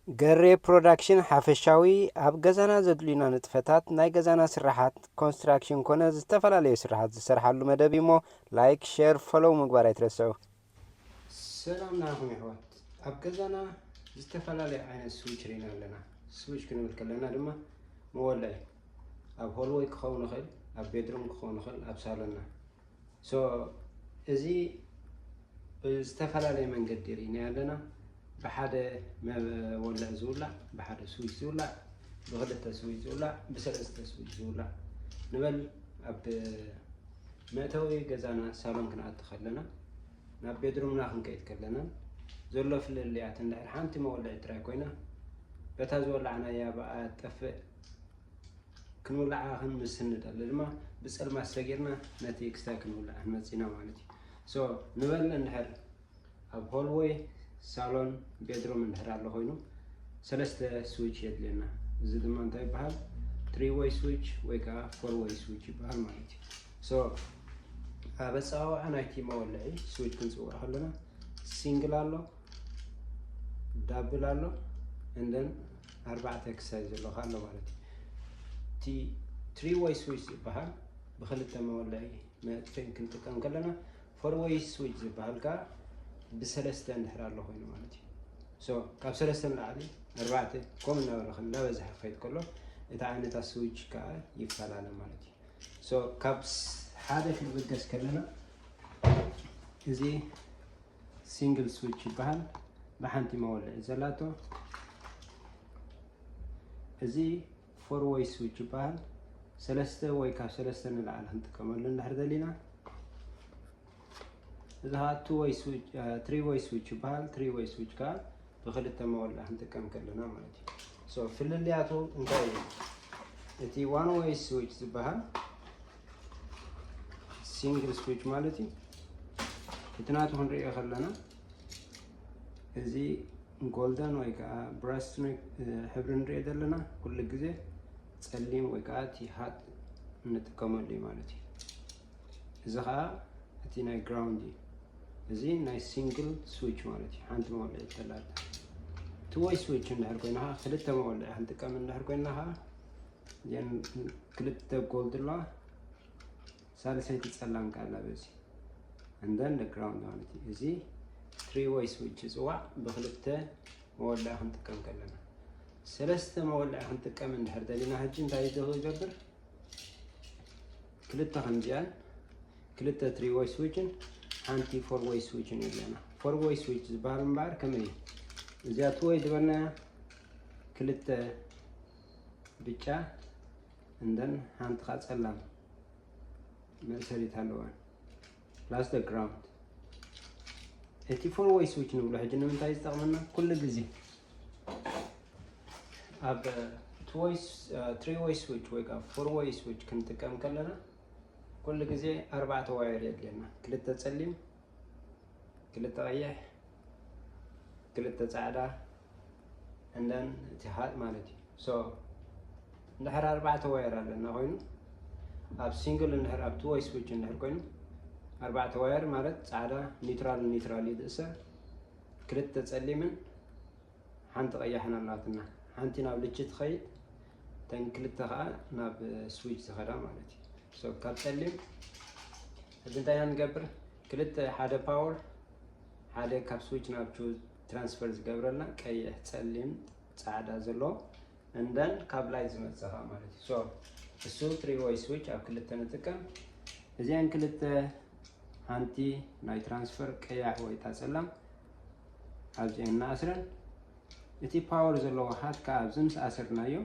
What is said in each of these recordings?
ገሬ ፕሮዳክሽን ሓፈሻዊ ኣብ ገዛና ዘድልዩና ንጥፈታት፣ ናይ ገዛና ስራሓት፣ ኮንስትራክሽን ኮነ ዝተፈላለዩ ስራሓት ዝሰርሓሉ መደብ እሞ፣ ላይክ፣ ሼር፣ ፎሎው ምግባር ኣይትረስዑ። ሰላም ንዓኹም የሕዋት። ኣብ ገዛና ዝተፈላለዩ ዓይነት ስዊች ርኢና ኣለና። ስዊች ክንብል ከለና ድማ መወልዒ፣ ኣብ ሆልወይ ክኸውን ይኽእል፣ ኣብ ቤድሩም ክኸውን ይኽእል፣ ኣብ ሳሎንና። ሶ እዚ ብዝተፈላለየ መንገዲ ርኢና ኣለና። ብሓደ መወልዒ ዝውላዕ፣ ብሓደ ስዊች ዝውላዕ፣ ብክልተ ስዊች ዝውላዕ፣ ብሰለስተ ስዊች ዝውላዕ። ንበል ኣብ መእተዊ ገዛና ሳሎን ክንኣቱ ከለና፣ ናብ ቤድሩምና ክንከይድ ከለና ዘሎ ፍልልያት እንድሕር ሓንቲ መወልዒ ጥራይ ኮይና፣ በታ ዝወላዕናያ ብኣ ትጠፍእ፣ ክንውልዓ ክንምስ ንደሊ ድማ ብጸልማት ሰጊርና ነቲ ኤክስትራ ክንውልዓ ክንመጽእ ኢና ማለት እዩ። ሶ ንበል እንድሕር ኣብ ሆልወይ፣ ሳሎን፣ ቤድሩም እንድሕር ኣሎ ኮይኑ ሰለስተ ስዊች የድልየና። እዚ ድማ እንታይ ይበሃል? ትሪ ወይ ስዊች ወይ ከዓ ፎር ወይ ስዊች ይበሃል ማለት እዩ። ሶ ኣብ ኣጸዋውዓ ናይቲ መወልዒ ስዊች ክንጽውዕ ከለና ሲንግል ኣሎ፣ ዳብል ኣሎ፣ እንደን ኣርባዕተ ክሳይ ዘሎ ኣሎ ማለት እዩ። እቲ ትሪ ወይ ስዊች ዝበሃል ብክልተ መወልዒ መጥፍእን ክንጥቀም ከለና፣ ፎር ወይ ስዊች ዝበሃል ከዓ ብሰለስተ እንድሕር ኣሎ ኮይኑ ማለት እዩ። ሶ ካብ ሰለስተ ንላዕሊ፣ ኣርባዕተ፣ ከምኡ እናበለ እንዳበዝሐ ክኸይድ ከሎ፣ እቲ ዓይነታት ስዊች ከዓ ይፈላለ ማለት እዩ። ሶ ካብ ስ- ሓደ ክንብገስ ከለና፣ እዚ ሲንግል ስዊች ይበሃል፣ ብሓንቲ መወልዒ ዘላቶ። እዚ ፎር ወይ ስዊች ይበሃል። ሰለስተ ወይ ካብ ሰለስተ ንላዕሊ ክንጥቀመሉ እንድሕር ደሊና። እዚ ከዓ ቱ ወይ ስዊች፣ ትሪ ወይ ስዊች ይበሃል። ትሪ ወይ ስዊች ከዓ ብክልተ መወልዒ ክንጥቀም ከለና ማለት እዩ። ሶ ፍልልያቱ እንታይ እዩ? እቲ ዋን ወይ ስዊች ዝበሃል ሲንግል ስዊች ማለት እዩ። እቲ ናቱ ክንሪኦ ከለና፣ እዚ ጎልደን ወይ ከዓ ብራስ ሕብሪ ንሪኦ ዘለና ኩሉ ግዜ ጸሊም ወይ ከዓ እቲ ሃጥ እንጥቀመሉ እዩ ማለት እዩ። እዚ ከዓ እቲ ናይ ግራውንድ እዩ። እዚ ናይ ሲንግል ስዊች ማለት እዩ። ሓንቲ መወልዒ ተላታ። ቱ ወይ ስዊች እንድሕር ኮይና ከዓ፣ ክልተ መወልዒ ክንጥቀም እንድሕር ኮይና ከዓ፣ እዚአን ክልተ ጎልድ ኣለዋ፣ ሳልሰይቲ ጸላም ከዓ ኣላ በዚ። And then the ground ማለት እዩ። እዚ ትሪ ወይ ስዊች ይጽዋዕ፣ ብክልተ መወልዒ ክንጥቀም ከለና። ሰለስተ መወልዒ ክንጥቀም እንድሕር ደሊና፣ ሕጂ እንታይ ይገብር? ክልተ ከምዚኣን፣ ክልተ ትሪ ወይ ስዊችን ሓንቲ ፎር ወይ ስዊችን የድልየና። ፎር ወይ ስዊች ዝበሃል እምበኣር ከመይ እዩ? እዚኣ ቱ ወይ ዝበልናያ ክልተ ብጫ፣ እንደን ሓንቲ ከዓ ጸላም መእሰሪት ኣለዋን። ፕላስ ደ ግራውንድ። እቲ ፎር ወይ ስዊች ንብሎ ሕጂ ንምንታይ ዝጠቕመና? ኩሉ ግዜ ኣብ ቱ ወይ፣ ትሪ ወይ ስዊች ወይ ከዓ ፎር ወይ ስዊች ክንጥቀም ከለና፣ ኩሉ ግዜ ኣርባዕተ ዋየር የድልየና። ክልተ ጸሊም፣ ክልተ ቀይሕ፣ ክልተ ጻዕዳ፣ እንደን እቲ ሃጥ ማለት እዩ። ሶ እንድሕር ኣርባዕተ ዋየር ኣለና ኮይኑ፣ ኣብ ሲንግል እንድሕር፣ ኣብ ቱ ወይ ስዊች እንድሕር ኮይኑ፣ ኣርባዕተ ዋየር ማለት ጻዕዳ ኒውትራል ኒውትራል እዩ ዝእሰር። ክልተ ጸሊምን ሓንቲ ቀያሕን ኣላትና። ሓንቲ ናብ ልቺ ትኸይድ፣ ተን ክልተ ከዓ ናብ ስዊች ዝኸዳ ማለት እዩ። ሶ ካብ ጸሊም ሕጂ እንታይ ኢና ንገብር? ክልተ፣ ሓደ ፓወር፣ ሓደ ካብ ስዊች ናብ ቱ ትራንስፈር ዝገብረልና ቀይሕ፣ ጸሊም፣ ጻዕዳ ዘሎ፣ እንደን ካብ ላይት ዝመጽእ ከዓ ማለት እዩ። ሶ እሱ ትሪ ወይ ስዊች ኣብ ክልተ ንጥቀም። እዚአን ክልተ፣ ሓንቲ ናይ ትራንስፈር ቀያሕ ወይ እታ ጸላም ኣብዚአን እናኣስረን፣ እቲ ፓወር ዘለዎ ሃት ከዓ ኣብዚ ምስ ኣሰርናዮ፣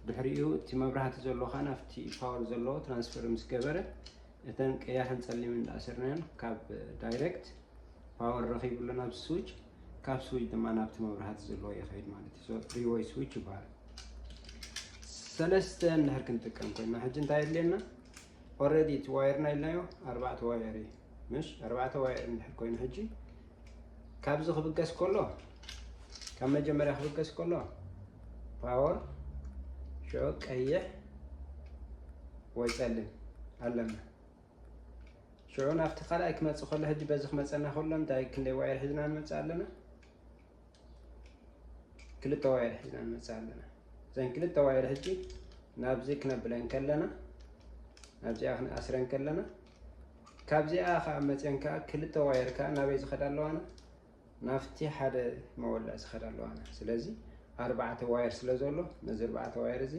ድሕሪኡ እቲ መብራህቲ ዘሎ ከዓ ናብቲ ፓወር ዘለዎ ትራንስፈር ምስ ገበረ፣ እተን ቀያሕን ጸሊምን እንዳኣሰርናዮን ካብ ዳይሬክት ፓወር ረኺቡ ኣሎ ናብ ስዊች፣ ካብ ስዊች ድማ ናብቲ መብራህቲ ዘለዎ ይኸይድ ማለት እዩ። ሶ ትሪ ወይ ስዊች ይበሃል። ሰለስተ እንድሕር ክንጥቀም ኮይና፣ ሕጂ እንታይ የድልየና? ኦልሬዲ እቲ ዋየርና ኢልናዮ ኣርባዕተ ዋየር እዩ። ምሽ ኣርባዕተ ዋየር እንድሕር ኮይኑ፣ ሕጂ ካብዚ ክብገስ ከሎ፣ ካብ መጀመርያ ክብገስ ከሎ ፓወር፣ ሽዑ ቀይሕ ወይ ጸሊም ኣለና። ሽዑ ናብቲ ካልኣይ ክመጽእ ከሎ፣ ሕጂ በዚ ክመጸና ከሎ እንታይ፣ ክንደይ ዋየር ሒዝና ንመጽእ ኣለና? ክልተ ዋየር ሒዝና ንመፅእ ኣለና። እዘን ክልተ ዋየር ሕጂ ናብዚ ክነብለን ከለና፣ ናብዚኣ ክንኣስረን ከለና፣ ካብዚኣ ከዓ መፅአን ከዓ ክልተ ዋየር ከዓ ናበይ ዝኸዳ ኣለዋና? ናብቲ ሓደ መወልዕ ዝኸዳ ኣለዋና። ስለዚ ኣርባዕተ ዋየር ስለ ዘሎ፣ ነዚ ኣርባዕተ ዋየር እዚ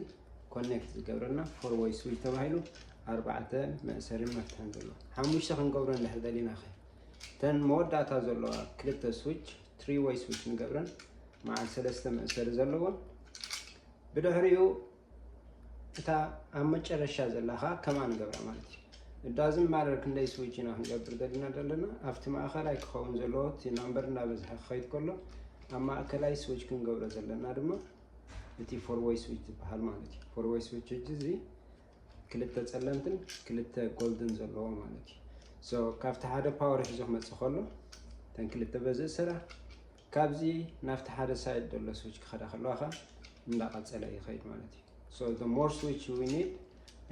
ኮኔክት ዝገብረና ፎር ወይ ስዊች ተባሂሉ ኣርባዕተ መእሰርን መፍትሕን ዘሎ። ሓሙሽተ ክንገብሮ እንድሕር ደሊና ኸ፣ እተን መወዳእታ ዘለዋ ክልተ ስዊች ትሪ ወይ ስዊች ንገብረን፣ መዓል ሰለስተ መእሰሪ ዘለዎን። ብድሕሪኡ እታ ኣብ መጨረሻ ዘላ ከዓ ከምኣ ንገብራ ማለት እዩ። እዳዝም ማረር ክንደይ ስዊች ኢና ክንገብር ዘለና ዘለና፣ ኣብቲ ማእኸላይ ክኸውን ዘለዎ፣ እቲ ናምበር እንዳበዝሐ ክኸይድ ከሎ፣ ኣብ ማእከላይ ስዊች ክንገብሮ ዘለና ድማ እቲ ፎር ወይ ስዊች ዝበሃል ማለት እዩ። ፎር ወይ ስዊች ሕጂ እዚ ክልተ ጸለምትን ክልተ ጎልድን ዘለዎ ማለት እዩ። So ካብቲ ሓደ ፓወር ሒዙ ክመጽእ ከሎ፣ እተን ክልተ በዚ እሰራ፣ ካብዚ ናብቲ ሓደ ሳይድ ዘሎ ስዊች ክኸዳ ከለዋ ከዓ እንዳቐጸለ ይኸይድ ማለት እዩ። So the more switch we need፣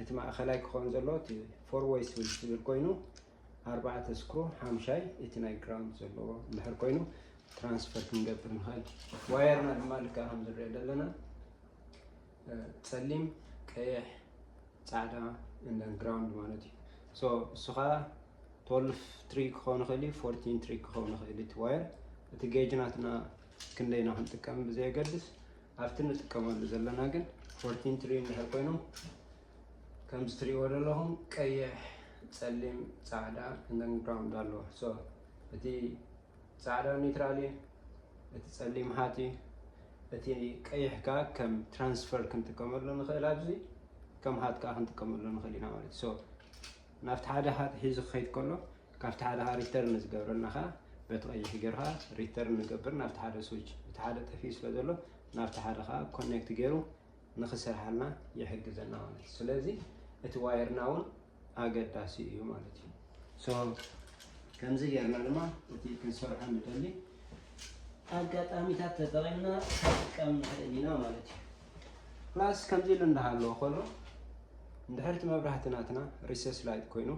እቲ ማእኸላይ ክኸውን ዘለዎ እቲ ፎር ወይ ስዊች ዝብል ኮይኑ፣ ኣርባዕተ ስክሩ፣ ሓምሻይ እቲ ናይ ግራውንድ ዘለዎ እንድሕር ኮይኑ፣ ትራንስፈር ክንገብር ንኽእል። ዋየርና ድማ ልክዕ ከም ዝረአ ዘለና፣ እ፣ ጸሊም፣ ቀይሕ፣ ጻዕዳ፣ and then ግራውንድ ማለት እዩ። So እሱ ከዓ ትወልፍ ትሪ ክኸውን ይኽእል እዩ፣ ፎርቲን ትሪ ክኸውን ይኽእል እዩ እቲ ዋየር። እቲ ጌጅ ናትና ክንደይና ክንጥቀም ብዘየገድስ፣ ኣብቲ ንጥቀመሉ ዘለና ግን ፎርቲን ትሪ እንድሕር ኮይኑ፣ ከምዚ ትሪእዎ ዘለኹም ቀይሕ፣ ጸሊም፣ ጻዕዳ፣ and then ግራውንድ ኣለዎ። So እቲ ጻዕዳ ኒውትራል እዩ፣ እቲ ጸሊም ሃት እዩ፣ እቲ ቀይሕ ከኣ ከም ትራንስፈር ክንጥቀመሉ ንኽእል፣ ኣብዚ ከም ሃት ከኣ ክንጥቀመሉ ንኽእል ኢና ማለት እዩ። So ናብቲ ሓደ ሃት ሒዙ ክኸይድ ከሎ፣ ካብቲ ሓደ ሃ ሪተርን ዝገብረልና ከኣ በቲ ቀይሕ ጌርካ ሪተርን ንገብር ናብቲ ሓደ ስዊች። እቲ ሓደ ጠፊኡ ስለ ዘሎ ናብቲ ሓደ ከኣ ኮኔክት ገይሩ ንኽሰርሓልና ይሕግዘና ማለት እዩ። ስለዚ እቲ ዋየርና እውን ኣገዳሲ እዩ ማለት እዩ። So ከምዚ ጌርና ድማ እቲ ክንሰርሖ ንደሊ ኣጋጣሚታት ተጠቒምና ክንጥቀም ንኽእል ኢና ማለት እዩ። ፕላስ ከምዚ ኢሉ እንዳሃለወ ከሎ፣ እንድሕር እቲ መብራህቲ ናትና ሪሰስ ላይት ኮይኑ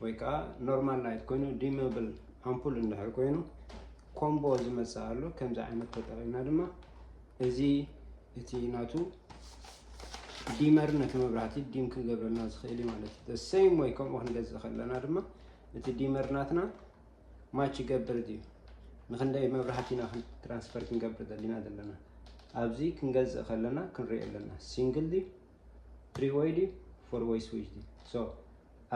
ወይ ከዓ ኖርማል ላይት ኮይኑ፣ ዲመብል ኣምፑል እንድሕር ኮይኑ፣ ኮምቦ ዝመፅእ ኣሎ። ከምዚ ዓይነት ተጠቒምና ድማ እዚ እቲ ናቱ ዲመር ነቲ መብራህቲ ዲም ክገብረልና ዝኽእል እዩ ማለት እዩ። The same way ከምኡ ክንገዝእ ከለና ድማ እቲ ዲመር ናትና ማች ይገብር ድዩ? ንኽንደይ መብራህቲ ኢና ትራንስፈር ክንገብር ደሊና ዘለና? ኣብዚ ክንገዝእ ከለና ክንሪኦ ኣለና። ሲንግል ድዩ? ትሪ ወይ ድዩ? ፎር ወይ ስዊች ድዩ? So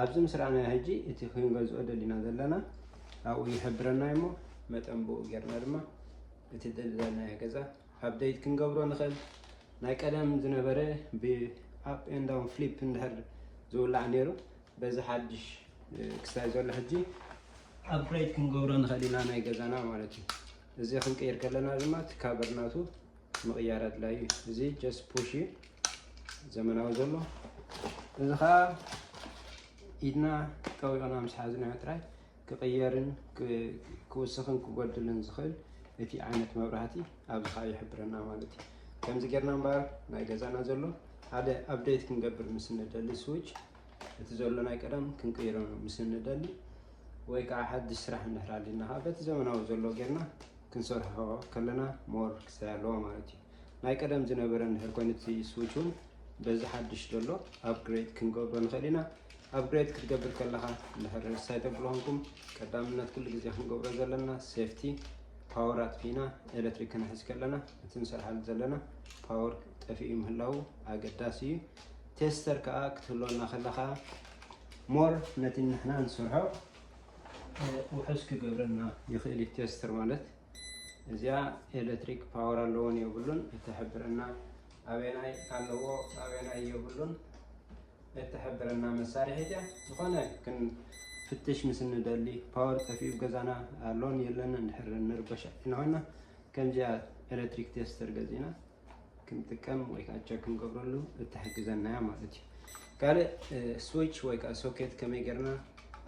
ኣብዚ ምስ ረኣናዮ ሕጂ እቲ ክንገዝኦ ደሊና ዘለና ኣብኡ ይሕብረና እሞ፣ መጠን ብኡ ጌርና ድማ እቲ ደለናዮ ገዛ ኣፕዴት ክንገብሮ ንኽእል። ናይ ቀደም ዝነበረ ብኣፕ ኤንድ ዳውን ፍሊፕ እንድሕር ዝውላዕ ነይሩ፣ በዚ ሓድሽ፣ እ፣ ክስታይ ዘሎ ሕጂ ኣፕግሬድ ክንገብሮ ንኽእል ኢና ናይ ገዛና ማለት እዩ። እዚ ክንቅይር ከለና ድማ እቲ ካቨር ናቱ ምቕያር ኣድላዩ እዩ። እዚ ጀስት ፑሽ እዩ ዘመናዊ ዘሎ። እዚ ኸዓ ኢድና ጠዊቕና ምስ ሓዝናዮ ጥራይ ክቕየርን ክ-፣ ክውስኽን ክጎድልን ዝኽእል እቲ ዓይነት መብራህቲ ኣብዚ ኸዓ ይሕብረና ማለት እዩ። ከምዚ ጌርና እምበኣር ናይ ገዛና ዘሎ ሓደ ኣፕዴት ክንገብር ምስ እንደሊ ስዊች እቲ ዘሎ ናይ ቀደም ክንቅይሮ ምስ እንደሊ ወይ ከዓ ሓድሽ ስራሕ እንድሕር ኣሊና ኸዓ በቲ ዘመናዊ ዘሎ ጌርና ክንሰርሖ ከለና ሞር ክሳይ ኣለዎ ማለት እዩ። ናይ ቀደም ዝነበረ እንድሕር ኮይኑ እቲ ስዊች እውን በዚ ሓድሽ ዘሎ ኣፕግሬድ ክንገብሮ ንኽእል ኢና። ኣፕግሬድ ክትገብር ከለኻ እንድሕር ሳይ ተብሎ ኾንኩም ቀዳምነት ኩሉ ግዜ ክንገብሮ ዘለና ሴፍቲ፣ ፓወር ኣጥፊእና ኤሌክትሪክ ክንሕዝ ከለና እቲ ንሰርሓሉ ዘለና ፓወር ጠፊኡ ምህላው ኣገዳሲ እዩ። ቴስተር ከዓ ክትህልወና ከለኻ ሞር ነቲ ንሕና ንሰርሖ፣ እ፣ ውሑስ ክገብረና ይኽእል እዩ። ቴስተር ማለት እዚኣ ኤሌክትሪክ ፓወር ኣለዎን የብሉን እትሕብረና፣ ኣበናይ ኣለዎ ኣበናይ የብሉን እትሕብረና መሳርሒት እያ። ዝኾነ ክንፍትሽ ምስ እንደሊ ፓወር ጠፊኡ ገዛና ኣሎን የለን እንድሕር ንርበሽ ኢና ኮይና ከምዚኣ ኤሌክትሪክ ቴስተር ገዚእና ክንጥቀም ወይ ከዓ ቸክ ክንገብረሉ እትሕግዘና እያ ማለት እዩ። ካልእ፣ እ፣ ስዊች ወይ ከዓ ሶኬት ከመይ ጌርና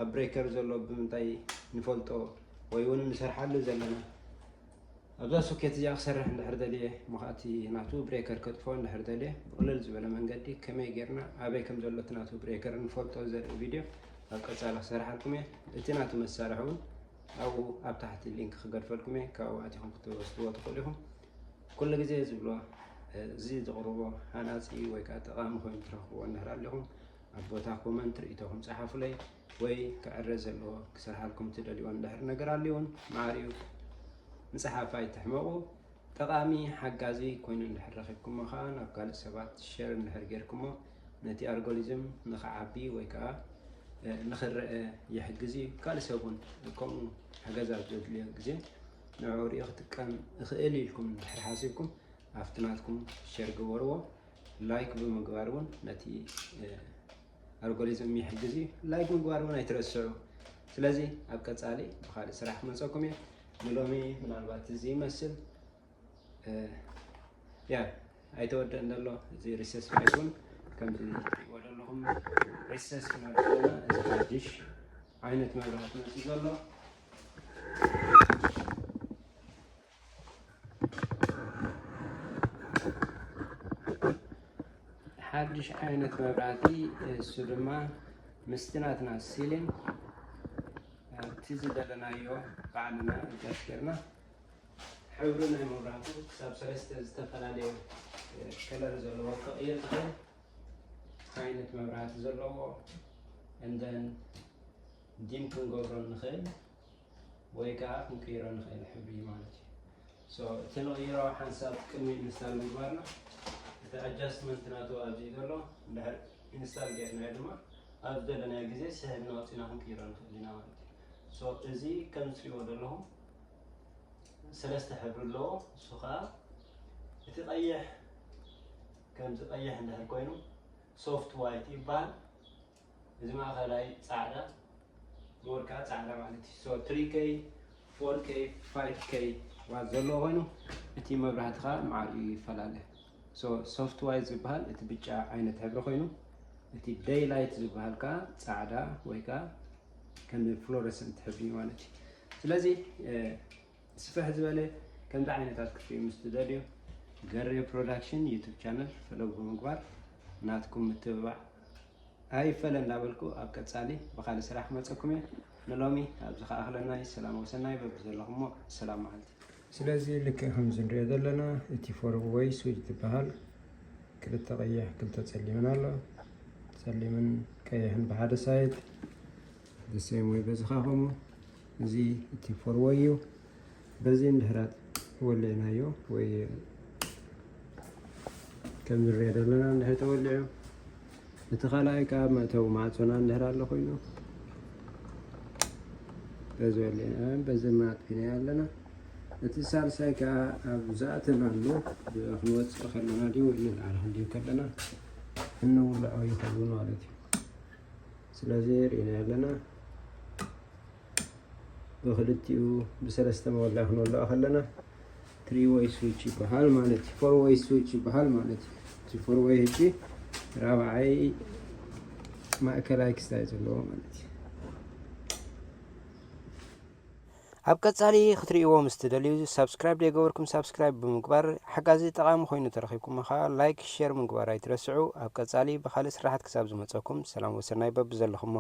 ኣብ ብሬከር ዘሎ ብምንታይ ንፈልጦ ወይ እውን ንሰርሓሉ ዘለና? ኣብዛ ሶኬት እዚኣ ክሰርሕ እንድሕር ደልየ፣ እሞ ከዓ እቲ ናቱ ብሬከር ከጥፍኦ እንድሕር ደልየ፣ ብቕልል ዝበለ መንገዲ ከመይ ጌርና ኣበይ ከም ዘሎ እቲ ናቱ ብሬከር ንፈልጦ ዘርኢ ቪድዮ ኣብ ቀጻሊ ክሰርሓልኩም እየ። እቲ ናቱ መሳርሒ እውን ኣብኡ ኣብ ታሕቲ ሊንክ ክገድፈልኩም እየ፣ ካብኡ ኣቲኹም ክትወስድዎ ትኽእሉ ኢኹም። ኩሉ ግዜ ዝብሎ፣ እዚ ዝቕርቦ ሃናጺ ወይ ከዓ ጠቓሚ ኮይኑ ትረኽብዎ እንድሕር ኣለኹም፣ ኣብ ቦታ ኮመንት ርእይቶኹም ጸሓፉለይ፣ ወይ ክዕረ ዘለዎ ክሰርሓልኩም ትደልይዎ እንድሕር ነገር ኣልዩን፣ ማዕሪኡ ምጽሓፍ ኣይትሕመቑ። ጠቓሚ ሓጋዚ ኮይኑ እንድሕር ረኺብኩሞ ከዓ ናብ ካልእ ሰባት ሸር እንድሕር ጌርኩሞ፣ ነቲ ኣልጎሪዝም ንኽዓቢ ወይ ከዓ ንኽረአ ይሕግዝ እዩ። ካልእ ሰብ እውን ከምኡ ሓገዝ ኣብ ዘድልዮ ግዜ ንዕኡ ርእዩ ክጥቀም ይኽእል ኢልኩም እንድሕር ሓሲብኩም ኣብቲ ናትኩም ሸር ግበርዎ። ላይክ ብምግባር እውን ነቲ ኣልጎሪዝም ይሕግዝ እዩ። ላይክ ምግባር እውን ኣይትረስዑ። ስለዚ ኣብ ቀጻሊ ብኻልእ ስራሕ ክመፀኩም እየ። ንሎሚ ምናልባት እዚ ይመስል። ያ ኣይተወደእን ዘሎ እዚ ሪሰስ ፋይት እውን ከምዚ ትሪእዎ ዘለኹም ሪሰስ ክንርኢ ከለና እዚ ሓድሽ ዓይነት መብራህቲ መፅኡ ዘሎ። ሓድሽ ዓይነት መብራህቲ እሱ ድማ ምስቲ ናትና ሲሊን ኣብቲ ዝደለናዮ ባዕልና ኣጃስት ጌርና ሕብሪ ናይ መብራህቱ ክሳብ ሰለስተ ዝተፈላለየ ከለር ዘለዎ ክቕይር ዝኽእል ዓይነት መብራህቲ ዘለዎ እንደን ዲም ክንገብሮ ንኽእል ወይ ከዓ ክንቅይሮ ንኽእል ሕብሪ ማለት እዩ። So እቲ ንቕይሮ ሓንሳብ ቅድሚ ኢንስታል ምግባርና እቲ ኣጃስትመንት ናቱ ኣብዚ ዘሎ እንድሕር ኢንስታል ጌርናዮ ድማ ኣብ ዝደለናዮ ግዜ ስሕልና ኣውፂና ክንቅይሮ ንኽእል ኢና ማለት እዩ። So እዚ ከም ዝሪእዎ ዘለኹም ሰለስተ ሕብሪ ኣለዎ። እሱ ከዓ እቲ ቀይሕ ከምዚ ቀይሕ እንድሕር ኮይኑ ሶፍት ዋይት ይበሃል። እዚ ማእኸላይ ፃዕዳ ሞር ከዓ ፃዕዳ ማለት እዩ። So three K four K five K ዋት ዘለዎ ኮይኑ እቲ መብራህቲ ከዓ ማዕሪኡ ይፈላለ። So ሶፍት ዋይት ዝበሃል እቲ ብጫ ዓይነት ሕብሪ ኮይኑ እቲ ደይ ላይት ዝበሃል ከዓ ፃዕዳ ወይ ከዓ ከም ፍሎረሰንት ሕብሪ ማለት እዩ። ስለዚ ስፍሕ ዝበለ ከምዚ ዓይነታት ክትሪኡ ምስ ትደልዩ ገሬ ፕሮዳክሽን ዩቱብ ቻነል ፈለው ብምግባር ናትኩም ምትብባዕ ኣይፈለ እንዳበልኩ ኣብ ቀጻሊ ብኻልእ ስራሕ ክመጸኩም እየ። ንሎሚ ኣብዚ ከኣኽለናይ ሰላም ወሰናይ በብዘለኹሞ ሰላም መዓልቲ። ስለዚ ልክዕ ከምዚ ንሪኦ ዘለና እቲ ፎር ወይ ስዊች ዝበሃል ክልተ ቀይሕ ክልተ ጸሊምን ኣሎ። ጸሊምን ቀይሕን ብሓደ ሳይድ the same way በዚ ከኣ ከምኡ እዚ እቲ ፎር ወይ እዩ። በዚ እንድሕር ወሊዕናዮ ወይ ከም ንሪኦ ዘለና እንድሕር ተወሊዑ እቲ ካልኣይ ከዓ መእተዊ ማዕፆና እንድሕር ኣሎ ኮይኑ በዚ ወሊዕና በዚ ማጥፊናዮ ኣለና። እቲ ሳልሳይ ከዓ ኣብ ዝኣተናሉ ክንወፅእ ከለና ድዩ ወይ ንላዕሊ ክንድዩ ከለና እንውልዖ ይኸውን ማለት እዩ። ስለዚ ርኢና ኣለና ብክልቲኡ ብሰለስተ መወላ ክንወልዖ ከለና ትሪ ወይ ስዊች ይበሃል ማለት እዩ። ፎር ወይ ስዊች ይበሃል ማለት እዩ። እቲ ፎር ወይ ህጂ ራብዓይ ማእከላይ ክስታይ ዘለዎ ማለት እዩ። ኣብ ቀጻሊ ክትርእይዎ ምስ ትደልዩ ሳብስክራይብ ዘይገበርኩም ሳብስክራይብ ብምግባር ሓጋዚ ጠቓሚ ኮይኑ ተረኺብኩም ከዓ ላይክ ሼር ምግባር ኣይትረስዑ። ኣብ ቀጻሊ ብኻልእ ስራሓት ክሳብ ዝመፀኩም ሰላም ወሰናይ በብዘለኹሞ።